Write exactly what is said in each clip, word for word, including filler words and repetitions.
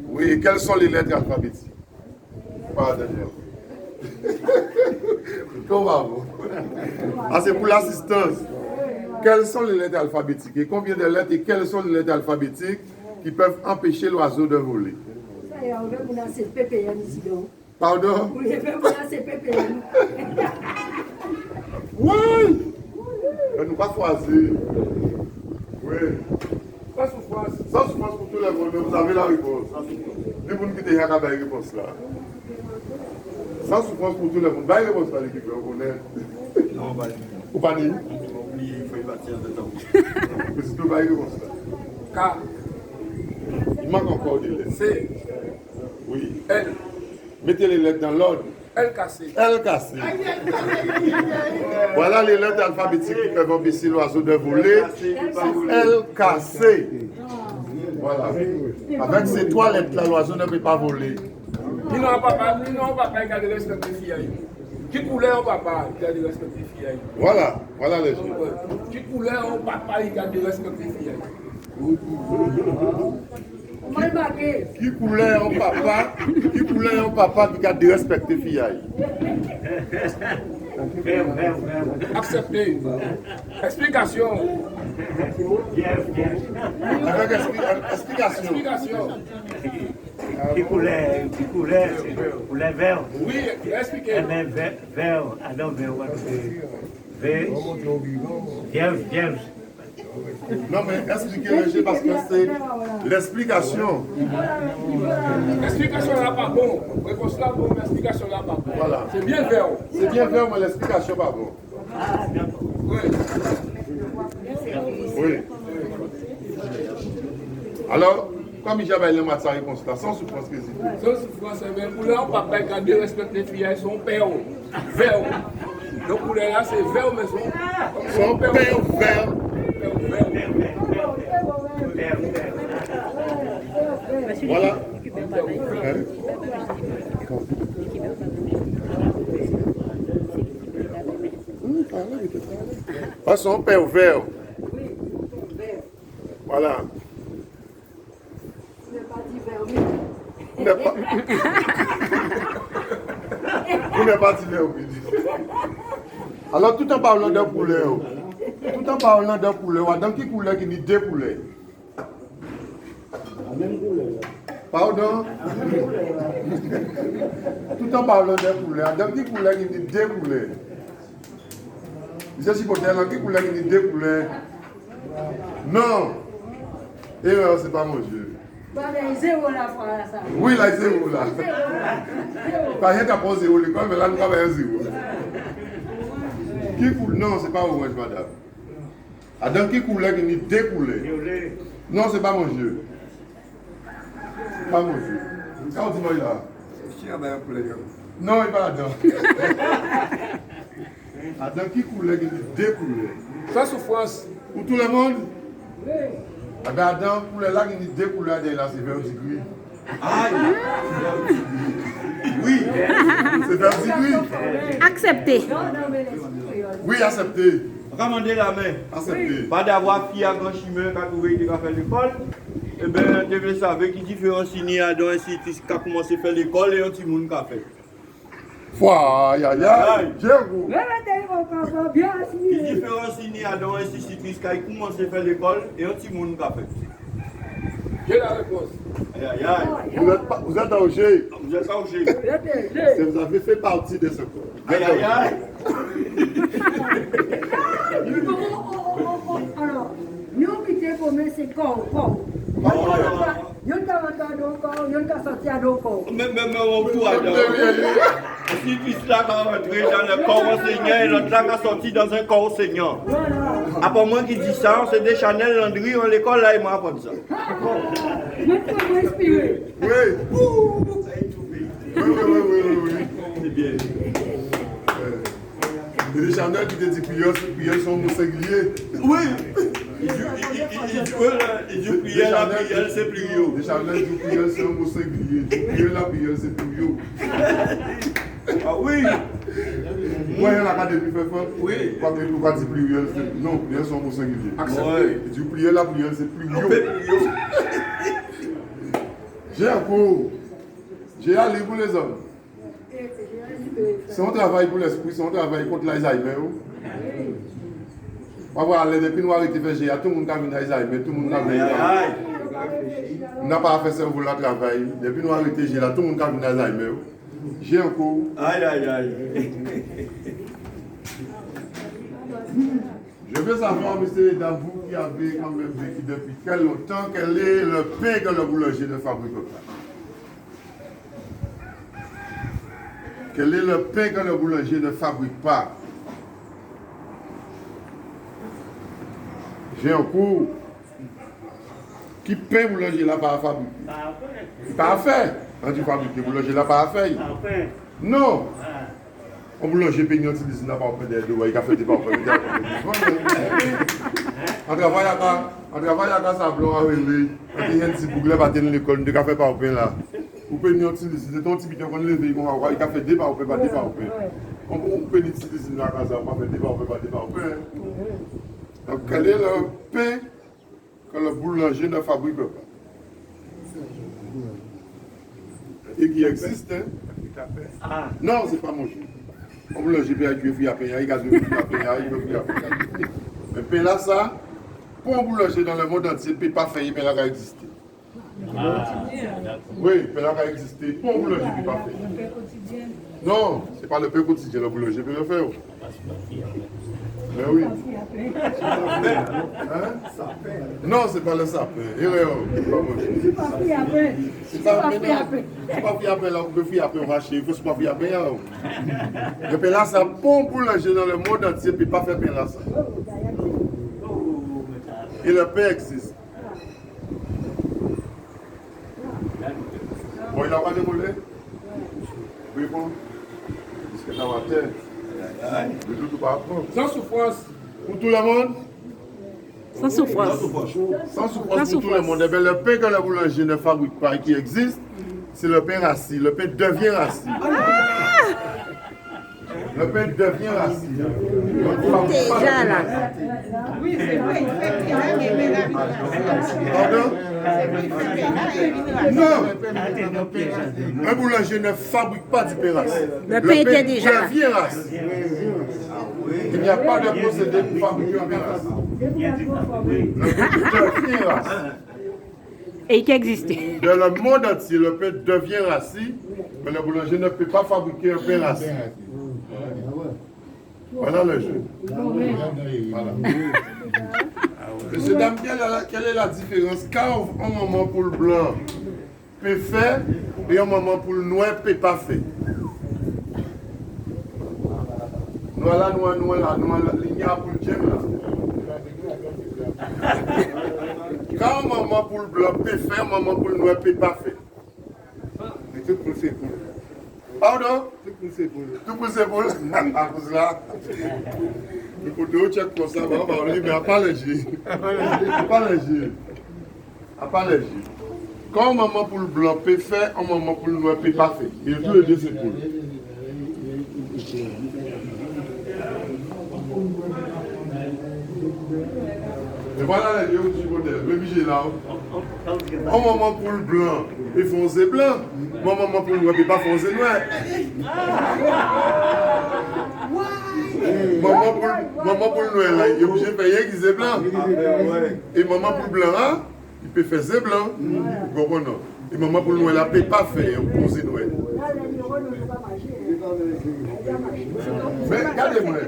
Oui, quelles sont les lettres alphabétiques? Pardon. Comment vous? Ah, c'est pour l'assistance. Quelles sont les lettres alphabétiques? Et combien de lettres et quelles sont les lettres alphabétiques qui peuvent empêcher l'oiseau de voler? Sa yé, ou fè moun-lan sé pépéyèn isi, donk. Pardon? Ou fè moun-lan sé pépéyèn. Oui! Mé nou pa chwazi. Oui. Sans souffrance. Sans souffrance pour tout le monde, vous avez la réponse. Ni moun ki té ja ka bay répons-la. Sans souffrance pour tout le monde. Bay répons-la, lékip-la, ou konnèt. Non, pa di. Ou pa di? Ou oubliyé, fo pati an mèm tan. Mé si ou bay répons-la. K. Il manque encore des lettres. C. Oui. L. Mettez les lettres dans l'ordre. L K C. L K C. Voilà les lettres alphabétiques qui peuvent empêcher l'oiseau de voler. L K C. Voilà. Avec ces trois lettres-là, l'oiseau ne peut pas voler. Ki non papa, ki non papa ki ka dérèspèkté fi a-y? Ki koulè papa ki ka dérèspèkté fi a-y? Voilà, voilà les jeux. Ki koulè papa ki ka dérèspèkté fi a-y? Ki koulè papa, ki koulè papa ki ka dérèspèkté fi a-y? Aksèpté. Èksplikasyon. Avèk èkspli-, èksplikasyon. Èksplikasyon. Ki koulè, ki koulè, koulè vè. Wi, èspliké. Ében, vè, vè, adan vè, ou ka twouvé vè, vyèj, vyèj. Non, mé èspliké lé jé paskè sé lèsplikasyon. Lèsplikasyon-la pa bon. Répons-la bon, mé lèsplikasyon-la pa bon. Voilà. Sé byen vè. Sé byen vè, mé lèsplikasyon pa bon. Wi. Wi. Alò, kòm i ja bay lanmwatjé a répons-la, san soufrans, ki di. San soufrans, ében, koulè papa ki ka dérèspèkté fi a-y, sé on pèw. Vè. Donk, koulè-la, sé vè, mé sé on, sé on pèw vè. Pèw vè. Voilà. Hein? Hum, parlez, parlez. Ah, sé on pèw vè. Voilà. Ou n'es pas, ou n'es pas du vermine. Alò, tout an palan dè koulè, tout an palan dè koulè, adan ki koulè ki ni dé koulè? Padon? Tout an palan dè koulè, adan ki koulè ki ni dé koulè? Misyé sipòtè-la, ki koulè ki ni dé koulè? Non. Erè, sé pa manjé. Ba, mé zéwo la, fwa-lasa. Wi, la, zéwo la. Zéwo. Pa jen ka pran zéwo lékòl, mé la, nou ka ba zéwo. Ki koulè? Non, sé pa oranj, madanm. Adan ki koulè ki ni dé koulè? Vyolé. Non, sé pa manjé. Pa manjé. Sa ou di mwen la? Sé an bèl koulè, wi. Non, i pa ladan. Adan ki koulè ki ni dé koulè? San soufrans. Pou tout le monde? Wi. Ében, adan koulè-la ki ni dé koulè, adan la, sé vè di gri. Ay! Wi. Sé vè di gri. Aksèpté. Wi, aksèpté. An ka mandé lanmen. Aksèpté. Padavwa fi a Gran Chimen ka twouvé i té ka fè lékòl, ében, té vlé savé ki diférans i ni adan on enstititis ka koumansé fè lékòl é on timoun ka fè. Fwa, ayayay, Jéhu. Ki diférans i ni adan on enstititis ka koumansé fè lékòl é on timoun ka fè? Quelle est la réponse? Ayayay. Vous êtes pas, vous êtes âgé. Vous êtes âgé. Si vous avez fait partie de ce corps. Ayayay. Alò, nou kité kòman sé kò, kò. Yonn ka rantré adan kò, yonn ka sòti adan kò. Mé, mé, mé, on tou adan. Si pis-la ka rantré dan le corps enseignant é lòt-la ka sòti dan on kò enseignant. Vwala. A pa mwen ki di sa, sé Deschanel Landry an lékòl-la, i mwen aprann sa. Mwen twò enspiré. Wi. Wi, wi, wi, wi, wi, wi. Sé byen. Wi. É Deschanel ki té di pliriel, pliriel sé on mo sengilyé. Wi. I di, i, i, i, i di, wi, la, i di pliriel, la, pliriel sé plirio. Deschanel di pliriel sé on mo sengilyé. I di pliriel, la, pliriel sé plirio. A wi. Mwen, an lakadémi, fè fwa. Wi. Ou pa, ou pa di pliriel, sé, non, pliriel sé on mo sengilyé. Aksèpté. Wi. I di pliriel, la, pliriel sé plirio. Plirio. Jé an kou. Jé a lib pou lézòm. Sé on travay pou lèspri, sé on travay kont Alzheimer, wi. Ou pa vwè, alè, dépi nou arété fè jé a, tout moun ka vin Alzheimer, tout moun ka vin. Ay, ay. Nou pa fè sèvo-la travay. Dépi nou arété jé-la, tout moun ka vin Alzheimer, wi. Jé an kou. Ay, ay, ay. Je veux savoir, messieurs et dames, vous qui avez quand même vécu depuis très longtemps, quel est le pain que le boulanger ne fabrique pas ? Quel est le pain que le boulanger ne fabrique pas ? Jé an kou. Ki pen boulanjé-la pa fabriké ? Pa fè. An di fabriké, boulanjé-la pa fè. Non. On boulanjé pé ni on ti lizin-la pa pen dèyè dò, i ka fè dé pa pen dèyè. An travay aka, an travay aka sa blan a rélé. An té ni on ti boug-la pa té lékòl, nou té ka fè pa pen la. Ou pé ni on ti lizin, sé on ti biten kon lévé, kon i ka fè dé pa pen, pa dé pa pen. Ou pé ni ti lizin-la aka sa, ou ka fè dé pa pen, pa dé pa pen. Donc, quel est le pain que le boulanger ne fabrique pas ? Et qui existe, hein ? Non, c'est pas manger. On boulanjé pé ka fè fri a pen, i ka fè fri a pen, i fè fri a pen. Mé pen-lasa, pon boulanjé dans le monde entier pé pa fè, pen-la ka ekzisté. Wi, pen-la ka ekzisté. Pon boulanjé pé pa fè. Non, c'est pas le pain quotidien, le boulanger peut le faire. Ben oui. Hein ? Non, c'est pas le sapin. Erreur. C'est pas bon. C'est pas fri a pen. C'est pas, mais non. C'est pas fri a pen la, on peut fri a pen, on va chez, il faut pas fri a pen, hein. Le pen-lasa, pon boulanjé dans le monde entier pé pa fè pen-lasa. Et le pain existe. Bon, il a pas décollé ? Oui, bon. Parce que ça va bien. Le doudou pas prendre. Sans souffrance pour tout le monde. Sans souffrance. Sans souffrance pour tout le monde. Eh bien, le pain que le boulanger ne fabrique pas et qui existe, c'est le pain rassis. Le pain devient rassis. Le pain devient rassis. Déjà là. Pardon ? Non. Un boulanger ne fabrique pas du pain rassis. Le pain était déjà là. Le pain devient rassis. Il n'y a pas de procédé pour fabriquer un pain rassis. Le pain devient rassis. Et qui existe. Dans le monde entier, le pain devient rassis, mais le boulanger ne peut pas fabriquer un pain rassis. Voilà le jeu. Voilà. Messieurs, dames, quelle est la, quelle est la différence quand on manman poul blan pé fè é on manman poul nwè pé pa fè. Nwè-la, nwè, nwè-la, nwè-la, li ni a poul djenm la. Kan on manman poul blan pé fè, on manman poul nwè pé pa fè. Mé tout poul sé poul. Pardon ? Tout poul sé poul. Tout poul sé poul. A koz la. Mé koté ou tjek konsa, ba, ba, li, mé a pa lèjé. A pa lèjé. A pa lèjé. Kan on manman poul blan pé fè, on manman poul nwè pé pa fè. É tou lé dé sé poul. É vwala lé dé, ou di modèl, mé bijé la, wi. On manman poul blan pé fè on zé blan, on manman poul nwè pé pa fè on zé nwè. Manman poul, manman poul nwè la, i oblijé fè yenki zé blan. É manman poul blan la, i pé fè zé blan. Ou konprann, non ? É manman poul nwè la pé pa fè on zé nwè. Mé gadé mwen.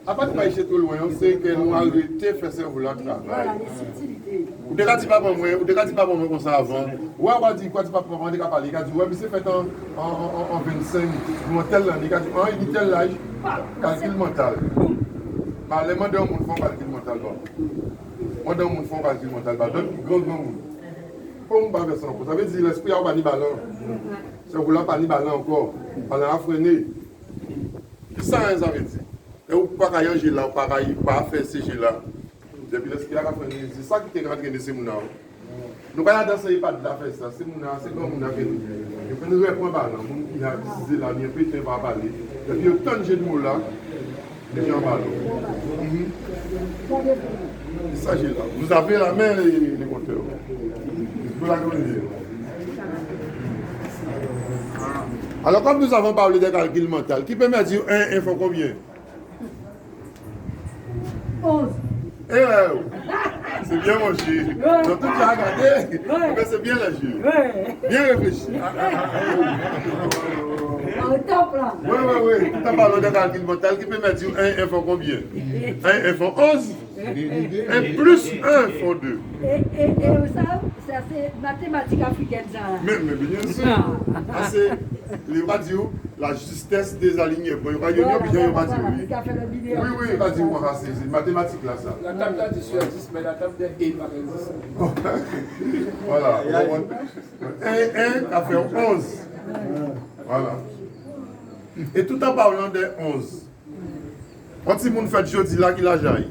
A pa di pa i ché two lwen, sé ke nou arété fè sèvo-la travay. Ou té ka di papa mwen, ou té ka di papa mwen konsa avan. Ou a, ou a di, ou a di papa mwen té ka palé, i ka di, wè, misyé fèt an, an, an, an, an vennsenk, nou an tèl lanné, i ka di, an, i ni tèl laj, kalkil mantal. Ba, lè mandé on moun fè on kalkil mantal, ba. Mandé on moun fè on kalkil mantal, ba, dòt ki gran, gran moun. Kòman ou pa fè sa ankò ? Sa vé di lèspri a'w pa ni balan. Sèvo-la pa ni balan ankò. Balan-la fréné. Kisa sa vé di ? É ou pa ka an jé-la, ou pa ka, ou pa fè sé jé-la. Dépi lèspri-la ka fè nou, sé sa ki té ka antréné sé moun-la. Nou pa adan sé épad-la fè sa, sé moun-la, sé gran moun-la fè nou. Yo fè nou rèpran balan, moun ki la, ki sizé la, ni enpé tan pa palé. Dépi yo tann jé d'mo-la, yo fè an balan. Mhm. Sé sa jé-la. Vous avez la main, les, les conteurs. Alò, kòm nou sav pawlé dè kalkil mantal, ki pé mèt di en, en fè konbyen ? Onz. Eh, sé byen, monchè. Wi. Donk, tout sa gadé. Wi. Mé sé byen, la, jé. Wi. Byen réfléchi. Ah, ah, ah, ah. Au top, la. Wi, wi, wi. Tout an palan dè kalkil mantal, ki pé mèt di en, en fè konbyen ? En, en fè onz. En plis en fè dé. É, é, é sa, sa sé matématik afrikèn, sa la. Mé, mé byen si. Ah. Ah, sé, yo ka di'w la justesse des alignements. Yo ka, yo, yo, yo ka di'w, wi. Wi, wi, yo ka di'w, ah, sé, sé matématik-la, sa. La table d'addition existe, mais la table des et pas existe. Voilà. En, en ka fè onz. Voilà. É tout an palan dè onz, on timoun fèt jòdi-la, ki laj a'y ?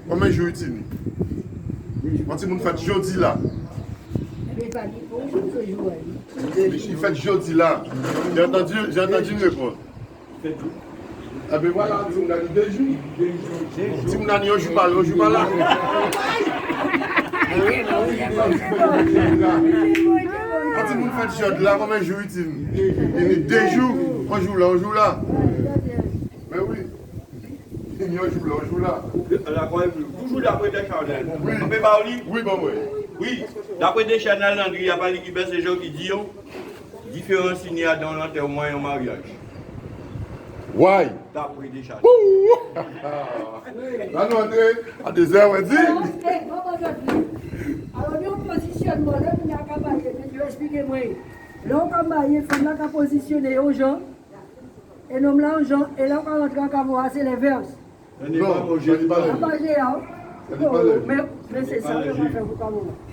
Konbyen jou i tini ? On timoun fèt jòdi-la. I fèt jòdi-la. J'ai entendu, j'ai entendu une réponse. Ében voilà, timoun-la ni dé jou. Timoun-la ni on jou pa la, on jou pa la. On timoun fèt jòdi-la, konbyen jou i tini ? I ni dé jou. On jou la, on jou la. Mé wi. I ni on jou la, on jou la. Toujou dapré Deschanel. Wi. An pé ba ou li ? Wi, bon, wi. Wi. Dapré Deschanel, Landry, a pa li ki bèsé jan ki di, diférans i ni adan on lantèman é on maryaj. Why ? Dapré Deschanel. Ouh ! La nou antré a dé zè, wè di. Alò, é, bon, bon, bon, bon. Alò, nou pozisyonman, lè moun-la ka maryé, mé yo èspliké mwen. Lè ou ka maryé, fanm-la ka pozisyoné on jan, é nonm-la on jan, é lè ou ka rantré an kavo-a, sé lenvès. Non, sa ni pa lé jé. Sa ni pa lé jé, hen ? Sa ni pa lé jé. Mé, mé sé sa, sa ni pa lé jé.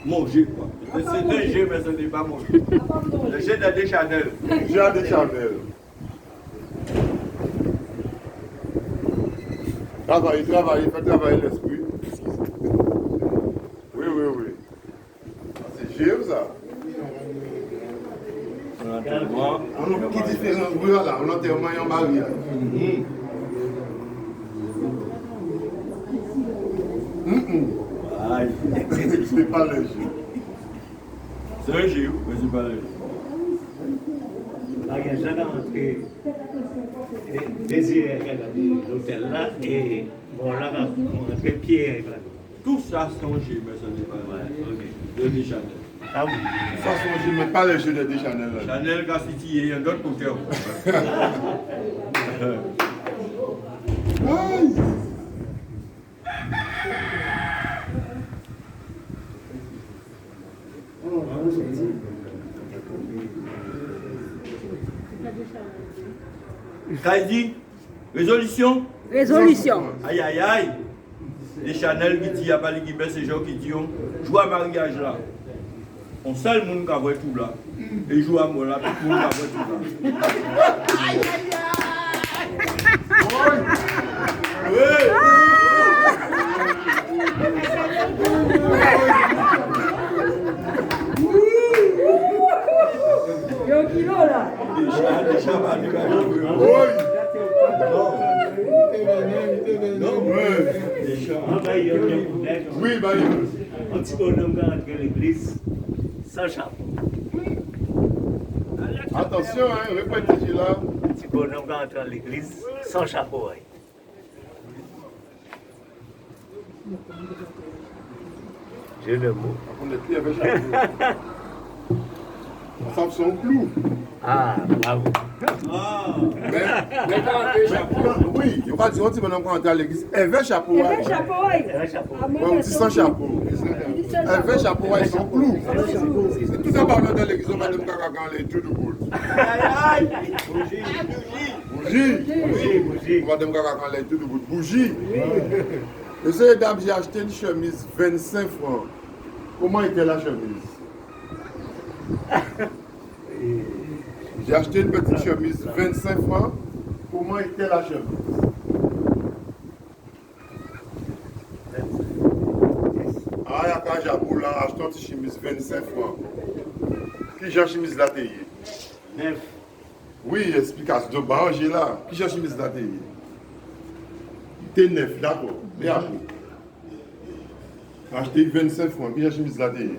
Mon jé, kwa. Sé, sé dé jé, mé sa ni pa mon jé. Lé jé dè Deschanel. Jé a Deschanel. Travay, travay, fè travay lèspri. Wi, wi, wi. Sé jé, sa. Lantèman. Alò, ki diférans, wi, voilà, lantèman é on maryaj. Mhm. Mhm. Ay. Sé pa lé jé. Sé on jé, wi, mé sé pa lé jé. Maryaj-la ka rantré, é, déziyé lotèl-la, é mò-la ka rantré pyé-a. Tousa sé on jé, mé sa ni pa lé jé dè Deschanel. Ah wi. Tousa sé on jé, mé pa lé jé dè Deschanel la. Deschanel ka sitiyé on dòt koté ankò. Ay. Sa i di, rézolisyon. Rézolisyon. Ay, ay, ay. Deschanel ki di, a pa li ki bèsé jan ki di, on jou a maryaj-la, on sèl moun ka vwè tou-la. É jou a mò-la, tout moun ka vwè tou-la. Ay, ay, ay. Wi. Wi. Yo, kilo la. Déja, déja, ba li, ba li. Wi. Non. Non, wi. Déja. Wi, ba li. On ti bonom ka rantré légliz san chapo. Atansyon, en, répété la. On ti bonom ka rantré légliz san chapo, wi. Jeu de mots. Ou konnet li avek chapo. Sa sé on klou. Ah, bravo. Mé, mé, wi, yo ka di on ti bonom ka rantré légliz avek chapo, wi. Avek chapo, wi. Avek chapo. Wi, on ti san chapo. Avek chapo, wi, sé on klou. Sé tout sa, pa rantré légliz, madanm kaka ka anlè tout doubout. Ay, ay. Bouji. Bouji. Bouji, bouji. Madanm kaka ka anlè tout doubout. Bouji. Messieurs et dames, j'ai acheté une chemise vingt-cinq francs. Comment était la chemise ? J'ai acheté une petite chemise vingt-cinq francs. Comment était la chemise ? Ah, ya ka ja pou la, achté on ti chimiz vennsenk fran. Kijan chimiz-la té yé ? Nèf. Wi, èsplikasyon, ba an jé la. Kijan chimiz-la té yé ? Té nèf, dakò. Mé apré. Achté vennsenk fran, kijan chimiz-la té yé ?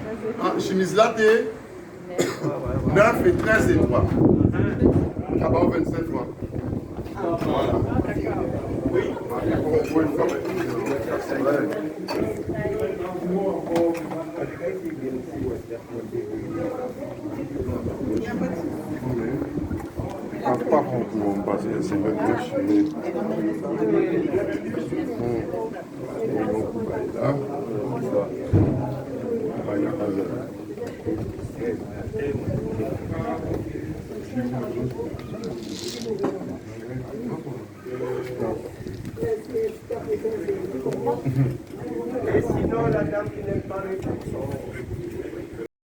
Ah, chimiz-la té nèf é trèz étwal. Kaba vennsenk fwa. Voilà. Pa, pa pran kou, paske sé menm yo chimé. Hmm. Et sinon, la dame qui n'aime pas les garçons.